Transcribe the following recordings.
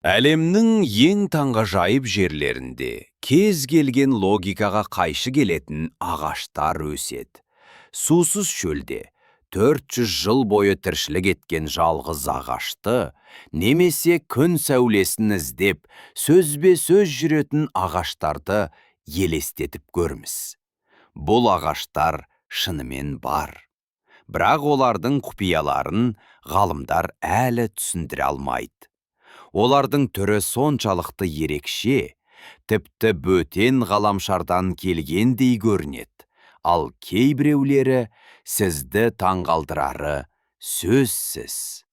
Әлемнің ең таңғажайып жерлерінде кез келген логикаға қайшы келетін ағаштар өседі. Сусыз шөлде 400 жыл бойы тіршілік еткен жалғыз ағашты немесе күн сәулесін іздеп, сөзбе-сөз жүретін ағаштарды елестетіп көріңіз. Бұл ағаштар шынымен бар. Бірақ олардың құпияларын ғалымдар әлі түсіндіре алмайды. Олардың түрі соншалықты ерекше, тіпті бөтен ғаламшардан келгендей көрінеді. Ал кейбіреулері сізді таңғалдырары сөзсіз.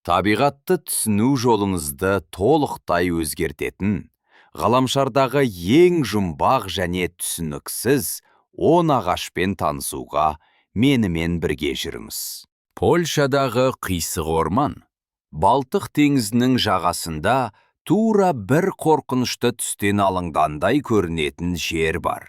Табиғатты түсіну жолыңызды толықтай өзгертетін, ғаламшардағы ең жұмбақ және түсініксіз 10 ағашпен танысуға менімен бірге жүріңіз. Польшадағы қисық орман. Балтық теңізінің жағасында тура бір қорқынышты түстен алынғандай көрінетін жер бар.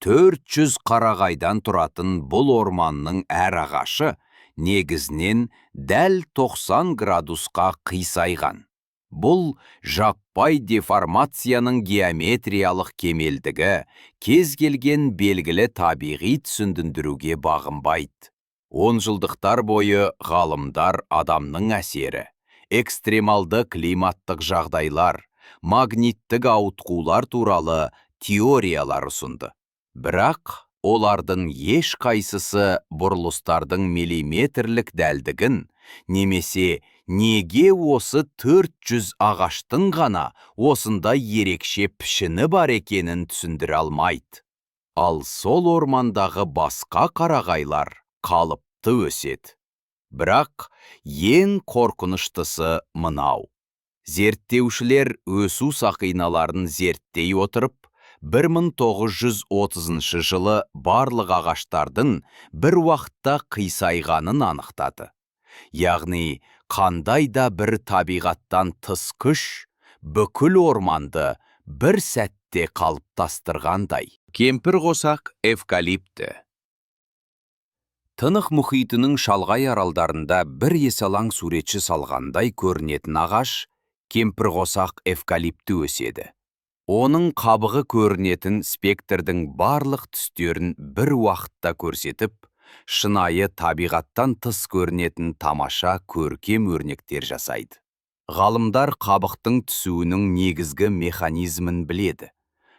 400 қарағайдан тұратын бұл орманның әр ағашы негізінен дәл 90 градусқа қисайған. Бұл жаппай деформацияның геометриялық кемелдігі кез келген белгілі табиғи түсіндіруге бағынбайды. Онжылдықтар бойы ғалымдар адамның әсері, экстремалды климаттық жағдайлар, магниттік ауытқулар туралы теориялар ұсынды. Бірақ олардың ешқайсысы бұрылыстардың миллиметрлік дәлдігін немесе неге осы 400 ағаштың ғана осындай ерекше пішіні бар екенін түсіндіре алмайды. Ал сол ормандағы басқа қарағайлар қалыпты өседі. Бірақ ең қорқыныштысы мынау. Зерттеушілер өсу сақиналарын зерттей отырып, 1930 жылы барлық ағаштардың бір уақытта қисайғанын анықтады. Яғни, қандай да бір табиғаттан тыс күш бүкіл орманды бір сәтте қалыптастырғандай. Кемпірқосақ эвкалипті. Тынық мұхитының шалғай аралдарында бір есалаң суретші салғандай көрінетін ағаш кемпірқосақ эвкалипті өседі. Оның қабығы көрінетін спектрдің барлық түстерін бір уақытта көрсетіп, шынайы табиғаттан тыс көрінетін тамаша көркем өрнектер жасайды. Ғалымдар қабықтың түсуінің негізгі механизмін біледі.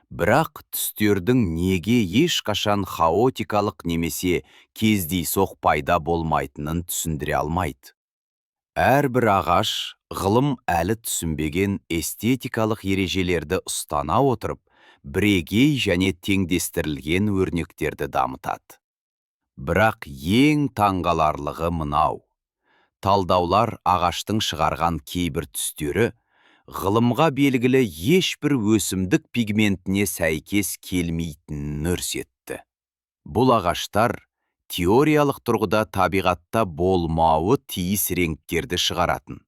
Бірақ түстердің неге ешқашан хаотикалық немесе кездейсоқ пайда болмайтынын түсіндіре алмайды. Әрбір ағаш ғылым әлі түсінбеген эстетикалық ережелерді ұстана отырып, бірегей және теңдестірілген өрнектерді дамытады. Бірақ ең таңғаларлығы мынау. Талдаулар ағаштың шығарған кейбір түстері ғылымға белгілі ешбір өсімдік пигментіне сәйкес келмейтінін көрсетті. Бұл ағаштар теориялық тұрғыда табиғатта болмауы тиіс реңктерді шығаратын,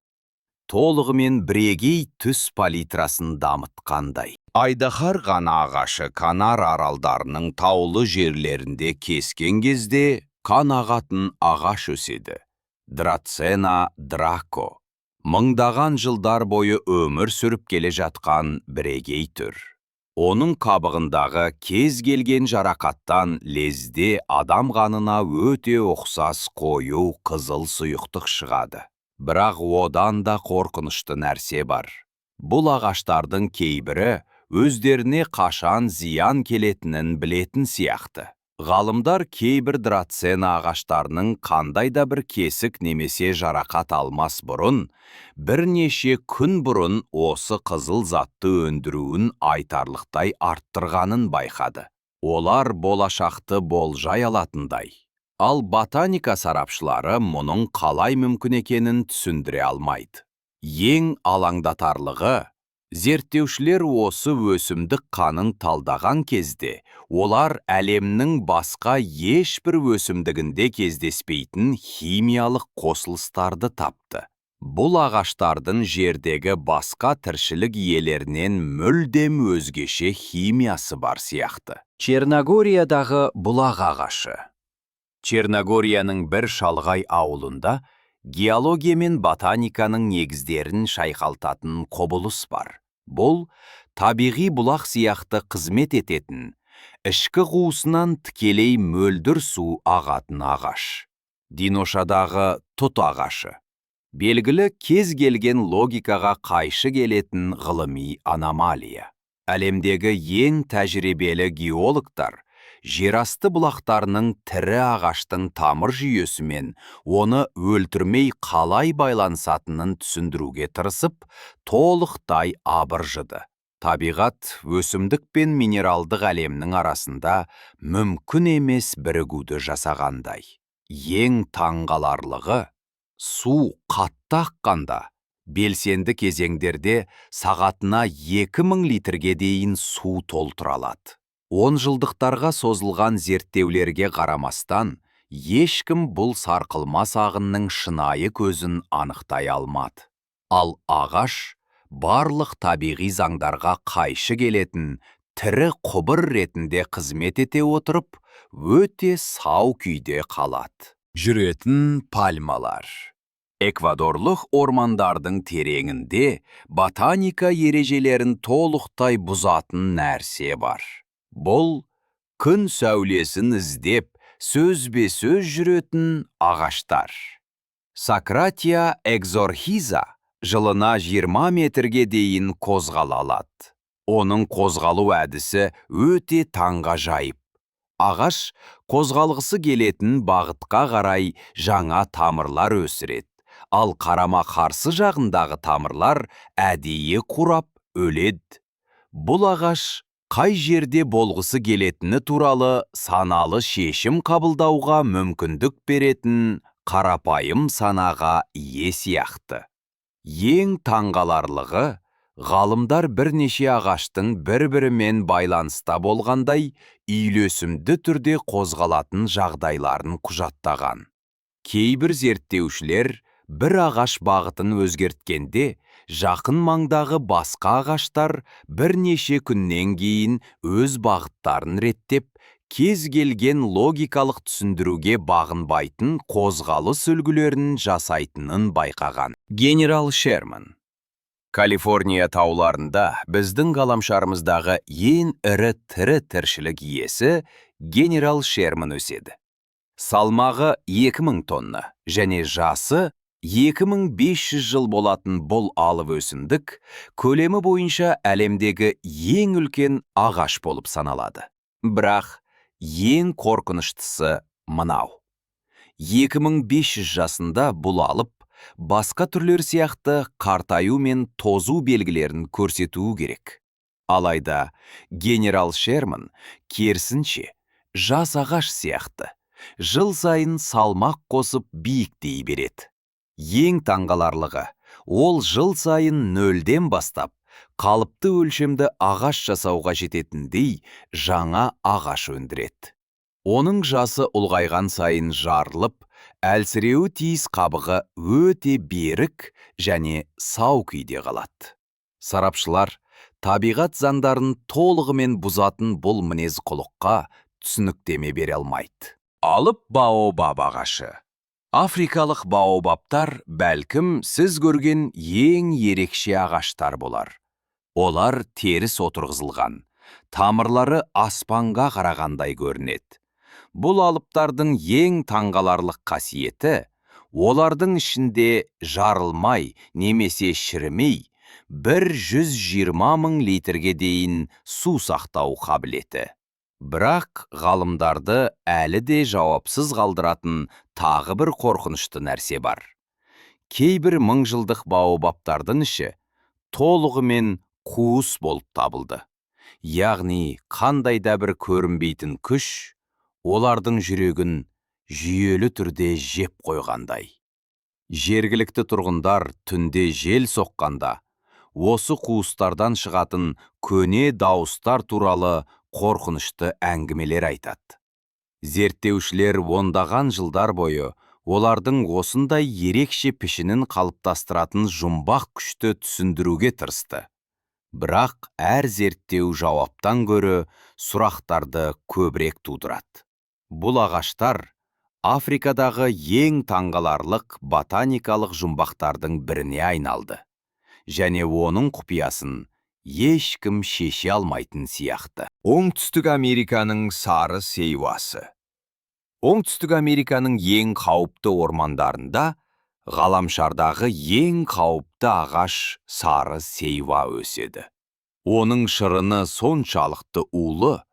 толығымен бірегей түс палитрасын дамытқандай. Айдаһар қаны ағашы Канар аралдарының таулы жерлерінде кескен кезде қан ағатын ағаш өседі. Драцена драко. Мыңдаған жылдар бойы өмір сүріп келе жатқан бірегей түр. Оның қабығындағы кез келген жарақаттан лезде адам қанына өте ұқсас қою қызыл сұйықтық шығады. Бірақ одан да қорқынышты нәрсе бар. Бұл ағаштардың кейбірі өздеріне қашан зиян келетінін білетін сияқты. Ғалымдар кейбір драцена ағаштарының қандай да бір кесік немесе жарақат алмас бұрын, бірнеше күн бұрын осы қызыл затты өндіруін айтарлықтай арттырғанын байқады. Олар болашақты болжай алатындай. Ал ботаника сарапшылары мұның қалай мүмкін екенін түсіндіре алмайды. Ең алаңдатарлығы, зерттеушілер осы өсімдік қанын талдаған кезде, олар әлемнің басқа ешбір өсімдігінде кездеспейтін химиялық қосылыстарды тапты. Бұл ағаштардың жердегі басқа тіршілік иелерінен мүлдем өзгеше химиясы бар сияқты. Черногориядағы бұлақ ағашы. Черногорияның бір шалғай ауылында Геология мен ботаниканың негіздерін шайқалтатын құбылыс бар. Бұл табиғи бұлақ сияқты қызмет ететін, ішкі қуысынан тікелей мөлдір су ағатын ағаш. Диношадағы тұт ағашы. Белгілі кез келген логикаға қайшы келетін ғылыми аномалия. Әлемдегі ең тәжірибелі геологтар жерасты бұлақтарының тірі ағаштың тамыр жүйесімен оны өлтірмей қалай байланысатынын түсіндіруге тырысып, толықтай абыржыды. Табиғат өсімдік пен минералдық әлемнің арасында мүмкін емес бірігуді жасағандай. Ең таңғаларлығы, су қатты аққанда белсенді кезеңдерде сағатына 2000 литрге дейін су толтыра алады. 10 жылдықтарға созылған зерттеулерге қарамастан, ешкім бұл сарқылмас ағынның шынайы көзін анықтай алмады. Ал ағаш барлық табиғи заңдарға қайшы келетін тірі құбыр ретінде қызмет ете отырып, өте сау күйде қалады. Жүретін пальмалар. Эквадорлық ормандардың тереңінде ботаника ережелерін толықтай бұзатын нәрсе бар. Бұл күн сәулесін іздеп, сөзбе-сөз жүретін ағаштар. Сократия экзорхиза жылына 20 метрге дейін қозғала алады. Оның қозғалу әдісі өте таңғажайып. Ағаш қозғалғысы келетін бағытқа қарай жаңа тамырлар өсіреді, ал қарама-қарсы жағындағы тамырлар әдейі қурап өледі. Бұл ағаш қай жерде болғысы келетіні туралы саналы шешім қабылдауға мүмкіндік беретін қарапайым санаға ие сияқты. Ең таңғаларлығы, ғалымдар бірнеше ағаштың бір-бірімен байланыста болғандай үйлесімді түрде қозғалатын жағдайларын құжаттаған. Кейбір зерттеушілер бір ағаш бағытын өзгерткенде, жақын маңдағы басқа ағаштар бірнеше күннен кейін өз бағыттарын реттеп, кез келген логикалық түсіндіруге бағынбайтын қозғалыс үлгілерін жасайтынын байқаған. Генерал Шерман. Калифорния тауларында біздің ғаламшарымыздағы ең ірі тірі тіршілік иесі Генерал Шерман өседі. Салмағы 2000 тонна және жасы 2500 жыл болатын бұл алып өсімдік көлемі бойынша әлемдегі ең үлкен ағаш болып саналады. Бірақ ең қорқыныштысы мынау. 2500 жасында бұл алып басқа түрлер сияқты қартаю мен тозу белгілерін көрсетуі керек. Алайда генерал Шерман керісінше жас ағаш сияқты жыл сайын салмақ қосып, биіктей береді. Ең таңғаларлығы, ол жыл сайын нөлден бастап қалыпты өлшемді ағаш жасауға жететіндей жаңа ағаш өндіреді. Оның жасы ұлғайған сайын жарылып, әлсіреуі тиіс қабығы өте берік және сау күйде қалады. Сарапшылар табиғат заңдарын толығымен бұзатын бұл мінез-құлыққа түсініктеме бере алмайды. Алып баобаб ағашы. Африкалық баобабтар бәлкім сіз көрген ең ерекше ағаштар болар. Олар теріс отырғызылған, тамырлары аспанға қарағандай көрінеді. Бұл алыптардың ең таңғаларлық қасиеті – олардың ішінде жарылмай немесе шірімей 120 мың литрге дейін су сақтау қабілеті. Бірақ ғалымдарды әлі де жауапсыз қалдыратын тағы бір қорқынышты нәрсе бар. Кейбір мыңжылдық баобабтардың іші толығымен қуыс болып табылды. Яғни қандай да бір көрінбейтін күш олардың жүрегін жүйелі түрде жеп қойғандай. Жергілікті тұрғындар түнде жел соққанда осы қуыстардан шығатын көне дауыстар туралы қорқынышты әңгімелер айтады. Зерттеушілер ондаған жылдар бойы олардың осындай ерекше пішінін қалыптастыратын жұмбақ күшті түсіндіруге тырысты. Бірақ әр зерттеу жауаптан гөрі сұрақтарды көбірек тудырады. Бұл ағаштар Африкадағы ең таңғаларлық ботаникалық жұмбақтардың біріне айналды. Және оның құпиясын ешкім шеше алмайтын сияқты. Оңтүстік Американың сары сейвасы. Оңтүстік Американың ең қауіпті ормандарында ғаламшардағы ең қауіпті ағаш сары сейва өседі. Оның шырыны соншалықты улы,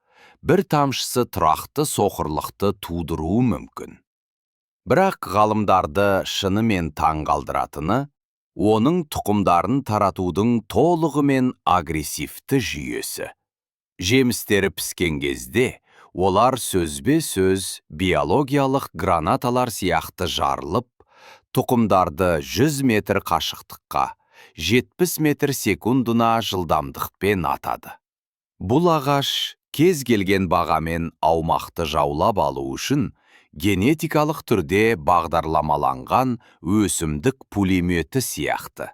бір тамшысы тұрақты соқырлықты тудыруы мүмкін. Бірақ ғалымдарды шынымен таңғалдыратыны оның тұқымдарын таратудың толығымен агрессивті жүйесі. Жемістері піскен кезде олар сөзбе-сөз биологиялық гранаталар сияқты жарылып, тұқымдарды 100 метр қашықтыққа 70 метр секундына жылдамдықпен атады. Бұл ағаш кез келген бағамен аумақты жаулап алу үшін генетикалық түрде бағдарламаланған өсімдік пулеметі сияқты.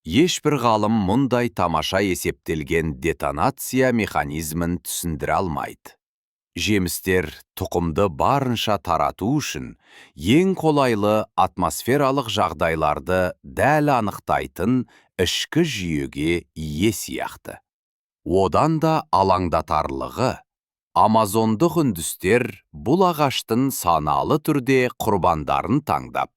Ешбір ғалым мұндай тамаша есептелген детонация механизмін түсіндіре алмайды. Жемістер тұқымды барынша тарату үшін ең қолайлы атмосфералық жағдайларды дәл анықтайтын ішкі жүйеге ие сияқты. Одан да алаңдатарлығы, амазондық үндістер бұл ағаштың саналы түрде құрбандарын таңдап,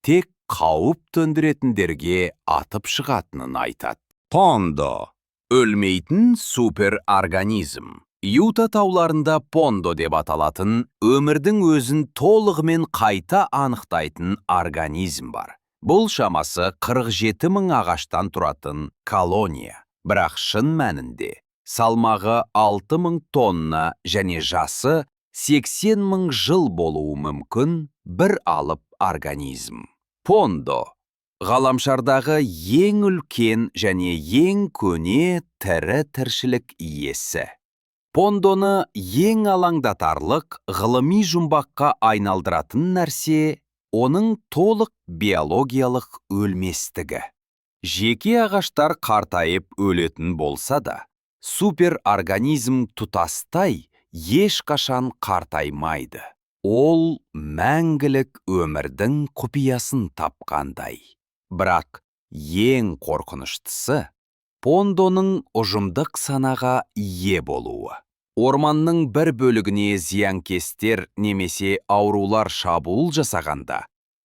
тек қауіп төндіретіндерге атып шығатынын айтады. Пондо – өлмейтін суперорганизм. Юта тауларында пондо деп аталатын өмірдің өзін толығымен қайта анықтайтын организм бар. Бұл шамасы 47 мың ағаштан тұратын колония. Бірақ шын мәнінде салмағы 6 мың тонна және жасы 80 мың жыл болуы мүмкін бір алып организм. Пондо ғаламшардағы ең үлкен және ең көне тірі тіршілік иесі. Пондоны ең алаңдатарлық ғылыми жұмбаққа айналдыратын нәрсе оның толық биологиялық өлместігі. Жеке ағаштар қартайып өлетін болса да, суперорганизм тұтастай ешқашан қартаймайды. Ол мәңгілік өмірдің құпиясын тапқандай. Бірақ ең қорқыныштысы пондоның ұжымдық санаға ие болуы. Орманның бір бөлігіне зиянкестер немесе аурулар шабуыл жасағанда,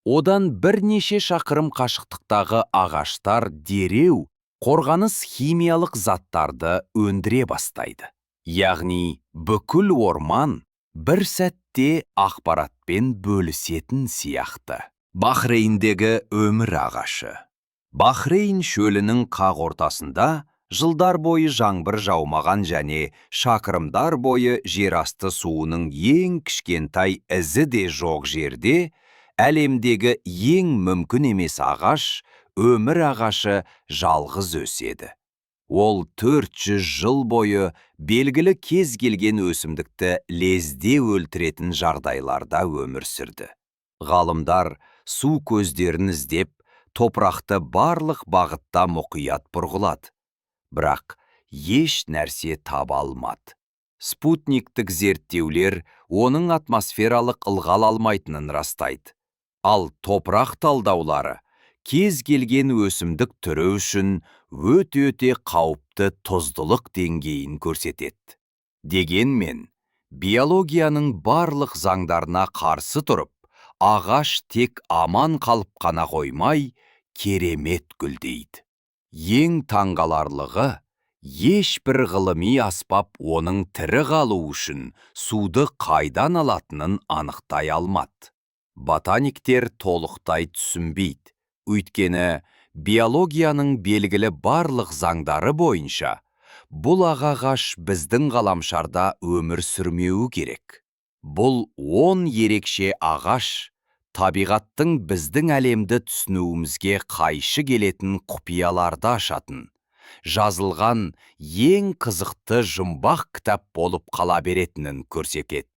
одан бірнеше шақырым қашықтықтағы ағаштар дереу қорғаныс химиялық заттарды өндіре бастайды. Яғни бүкіл орман бір сәтте ақпаратпен бөлісетін сияқты. Бахрейндегі өмір ағашы. Бахрейн шөлінің қақ ортасында жылдар бойы жаңбыр жаумаған және шақырымдар бойы жерасты суының ең кішкентай ізі де жоқ жерде әлемдегі ең мүмкін емес ағаш, өмір ағашы жалғыз өседі. Ол 400 жыл бойы белгілі кез келген өсімдікті лезде өлтіретін жағдайларда өмір сүрді. Ғалымдар су көздерін іздеп, топырақты барлық бағытта мұқият бұрғылады. Бірақ еш нәрсе таба алмады. Спутниктік зерттеулер оның атмосфералық ылғал алмайтынын растайды. Ал топырақ талдаулары кез келген өсімдік түрі үшін өте-өте қауіпті тұздылық деңгейін көрсетеді. Дегенмен, биологияның барлық заңдарына қарсы тұрып, ағаш тек аман қалып қана қоймай, керемет гүлдейді. Ең таңғаларлығы, ешбір ғылыми аспап оның тірі қалу үшін суды қайдан алатынын анықтай алмады. Ботаниктер толықтай түсінбейді, өйткені биологияның белгілі барлық заңдары бойынша бұл ағаш біздің ғаламшарда өмір сүрмеуі керек. Бұл 10 ерекше ағаш табиғаттың біздің әлемді түсінуімізге қайшы келетін құпияларды ашатын, жазылған ең қызықты жұмбақ кітап болып қала беретінін көрсетеді.